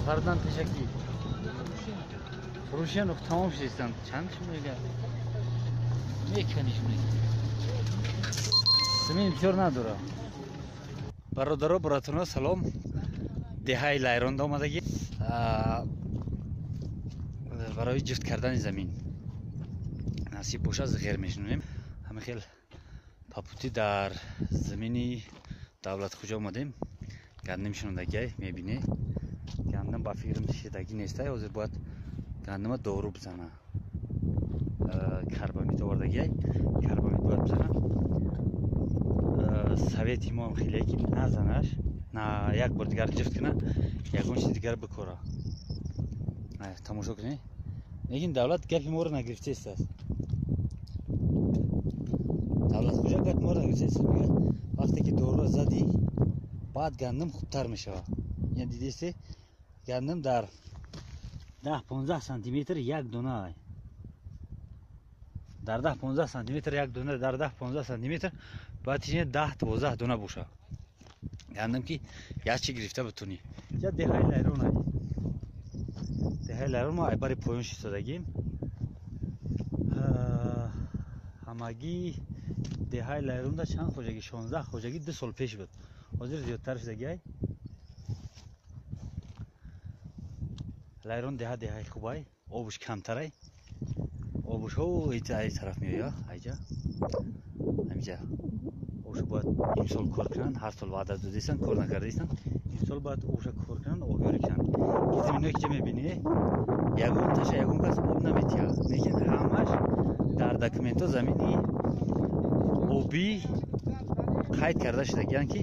Сафардан пешакӣ. Фурӯшиян тамом шудистанд. Чанд шумо мега? Меканиш мега. Замин бисёр надора. Бародаро, баротуно, салом. Деҳаи Лайронда омадагӣ. Барои ҷифт кардани замин. Насиб бошад, зиғер мешунем. Ҳама хел папути дар замини Давлатхӯҷа омадем. Гандим шунодагиай, мебинӣ. Гандим ба фикрам шидагӣ нестай, ҳозир бояд гандима дору бизана. Карбамид овардагиай, карбамид бояд бизана. Совети мо ҳам хеле ки назанаш, на як бор дигар ҷифт кина, ягон чизи дигар бикора. Тамошо кунед. Лекин давлат гапи моро нагирифтааст. Давлатхӯҷа гапи моро нагирифтааст. Мегӯяд вақте ки доруро задӣ, баъд гандим хубтар мешавад. Ина дидесте, гандим дар 10-15 сантиметр як дона. Дар 10-15 сантиметр як дона, дар 10-15 сантиметр бояд ина 10-12 дона бошад. Гандим ки як чи гирифта битунӣ. Я деҳаи Лайрон ай. Деҳаи Лайрон мо айбари поён шистодагим. Ҳамагӣ деҳаи Лайронда чанд хоҷагӣ? 16 хоҷагӣ 2 сол пеш буд. Ҳозир зиёдтар шудагиай. Лайрон деҳа деҳаи хубай, обуш камтарай. Обуш ҳо ай тараф меояд, айҷа. Ҳамиҷа. Обуш бояд имсол кор кунанд, ҳар сол ваъда додистанд, кор накардаистанд. Имсол бояд обуша кор кунанд, обёрӣ кунанд. Ки заминое ки мебинӣ, ягон таша ягон кас об наметиҳад. Лекин ҳамаш дар документҳо замини обӣ қайд карда шудагиянд, ки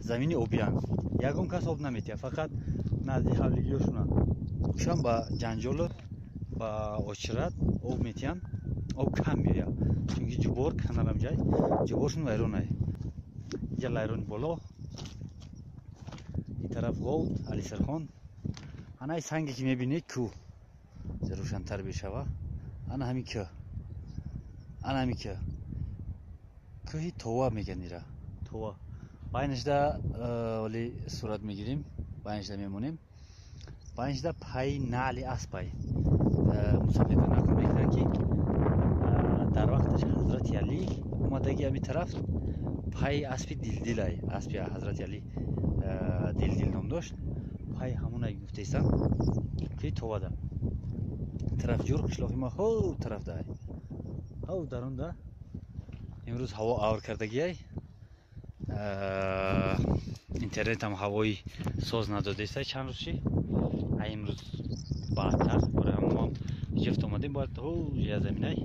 замини обиянд. Ягон кас об наметиҳад, фақат назди ҳавлигиҳошона. Шам ба ҷанҷолу ба очират об метиҳанд, об кам меояд. Чунки ҷубор каналам ҷай, ҷуборшон вайронай. Инҷа Лайрони боло, ин тараф Ғовд, Алисархон. Анаи санге ки мебинед кӯҳ, рӯшантар бешава. Ана ҳамин кӯҳ, ана ҳамин кӯҳ, кӯҳи Това мегӯянд ира, Това. Байнашда вале сурат мегирем, байнашда мемонем. Байнашда пайи наъли аспай. Мусафирҳо нақл мекунанд, ки дар вақташ Ҳазрати Алӣ омадаги ҳамин тараф, пайи аспи Дилдилай, аспи Ҳазрати Алӣ Дилдил ном дошт, пайи ҳамонай гуфтаистанд, ки Товада. Тараф ҷур қишлоқи мо ҳов тарафда. Ҳов дарунда. Имрӯз ҳаво авр кардагиай. Интернетам ҳавои соз надодааст чанд рӯз чи. Ай имрӯз баъдтар барои ҳамон мо ҷифт омадем, бояд ҳов я заминай.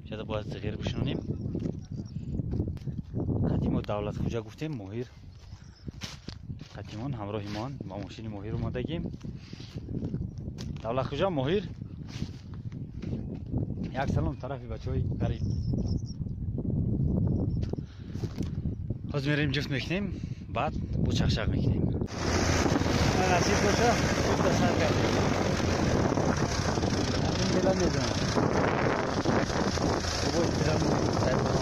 Шада бояд зиғир бишунонем. Қадимо Давлатхӯҷа гуфтем, Моҳир. Қадимон ҳамроҳи мон ба мошини Моҳир омадагим. Давлатхӯҷа, Моҳир. Як салом тарафи бачаҳои ғариб. Ҳозир мерем ҷифт мекунем, баъд бо чақчақ мекунем. Насиб боша, ҷифта сар кардем. Ин дила медонам. Бобои пирам сайбон.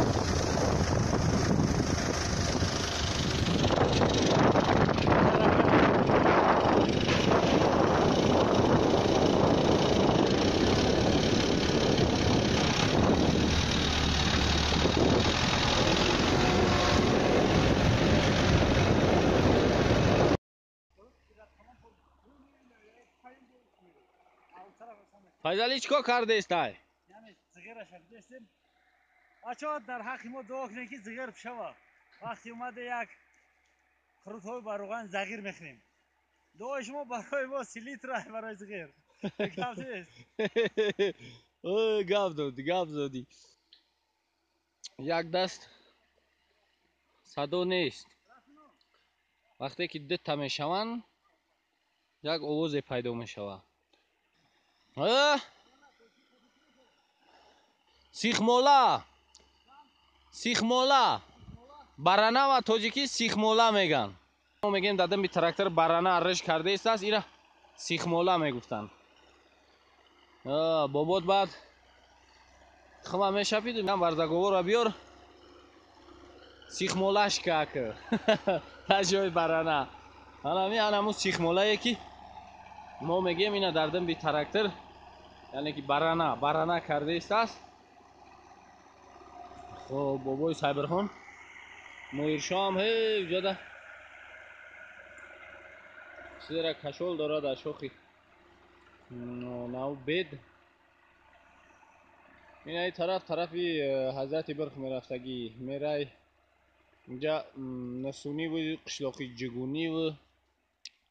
Файзали чӣ кор кардестай? Зиғираша дидестем. Бачаҳо, дар ҳаққи мо дуо кунед, ки зиғир бишава. Вақти омада як қурутҳои ба рӯған зағир мехӯрем. Дуои шумо барои мо селитра барои зиғир. Гап нест. Гап додӣ, гап додӣ. Як даст садо нест. Вақте ки дута мешаванд, як овозе пайдо мешавад. Сихмола, сихмола, барана ва тоҷикӣ сихмола меган. Мо мегем дадами трактор барана арреш кардаистааст, ира сихмола мегуфтанд. Бобот баъд тухма мешапид, барзаговора биёр, сихмолаш как та ҷои барана. Анами анаму сихмолае ки Мо мегем ина дар димби трактор, яъне ки барана кардаистааст. Хоб, бобои Сайбирхон Моиршоам ҳеҷ ҷода чизера кашол дорад дар шохи нав бед. Инаи тараф тарафи Ҳазрати Бирх мерафтагӣ мерай. Инҷа Насуниву қишлоқи Ҷугуниву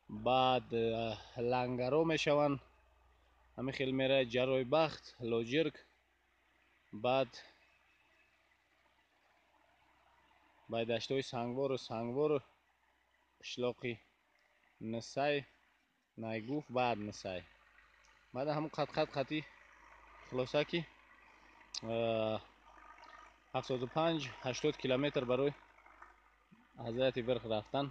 баъд Лангаро мешаванд. Ҳамин хел мерай Ҷаройбахт, Лоҷирк, баъд байдаштҳои Сангвору Сангвору қишлоқи Нисай, Найгуф, баъд Нисай. Баъд ҳамун қат-қат қати хулоса ки 75-80 километр барои Ҳазрати Бирх рафтан.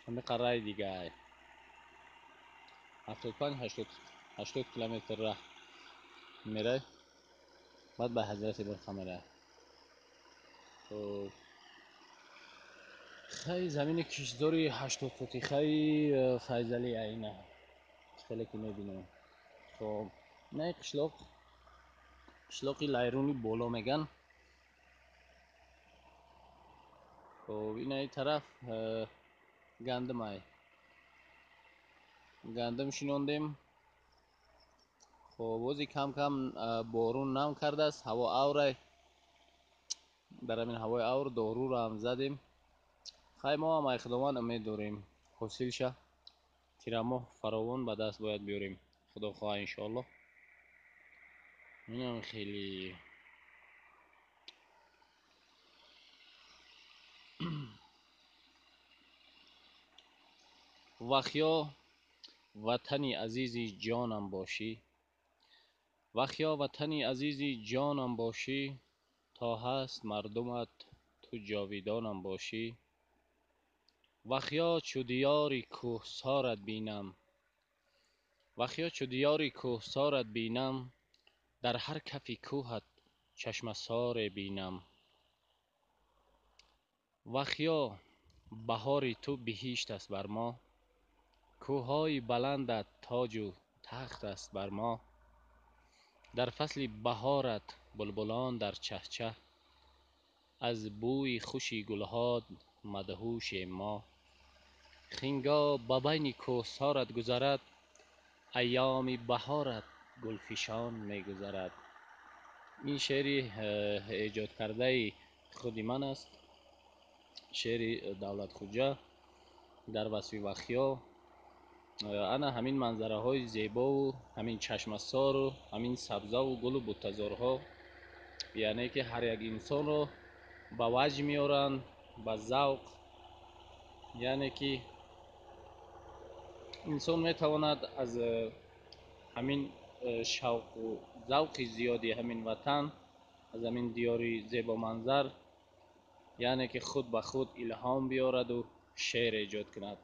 Ҳамин қарраи дигай 75-80 километр раҳ мерай, баъд ба Ҳазрати Бирх мерай. Хай, замини киштзори 80 сотихаи Файзали айна хеле ки мебинем. Хоб, инаи қишлоқ қишлоқи Лайруни Боло меган. Хоб, инаи тараф гандумай, гандум шинондем. Хоб, бози кам кам борун нам кардааст, ҳаво аврай. Дар ҳамин ҳавои авр доруро ҳам задем. Хай, мо ҳам ай Худованд умед дорем, ҳосил ша тирамоҳ фаровон ба даст бояд биёрем, Худо хоҳа, иншоаллоҳ. Инам хеле вахё ватани азизи ҷонам бошӣ, вахё ватани азизи ҷонам бошӣ, то ҳаст мардумат ту ҷовидонам бошӣ. Вахё чу диёри кӯҳсорат бинам, вахё чу диёри кӯҳсорат бинам, дар ҳар кафи кӯҳат чашмасоре бинам. Вахё баҳори ту биҳишт аст бар мо, кӯҳҳои баландат тоҷу тахт аст бар мо. Дар фасли баҳорат булбулон дар чаҳчаҳ, аз бӯи хуши гулҳо мадҳушем мо. Хинго ба байни кӯҳсорат гузарад, айёми баҳорат гулфишон мегузарад. Ин шеъри эҷодкардаи худи ман аст, шеъри Давлатхуҷа дар васфи Вахё. Ана ҳамин манзараҳои зебову ҳамин чашмасору ҳамин сабзаву гулу буттазорҳо, яъне ки ҳар як инсонро ба ваҷд меоранд, ба завқ, яъне ки инсон метавонад аз ҳамин шавқу завқи зиёди ҳамин ватан, аз ҳамин диёри зебоманзар, яъне ки худ ба худ илҳом биёраду шеър эҷод кунад.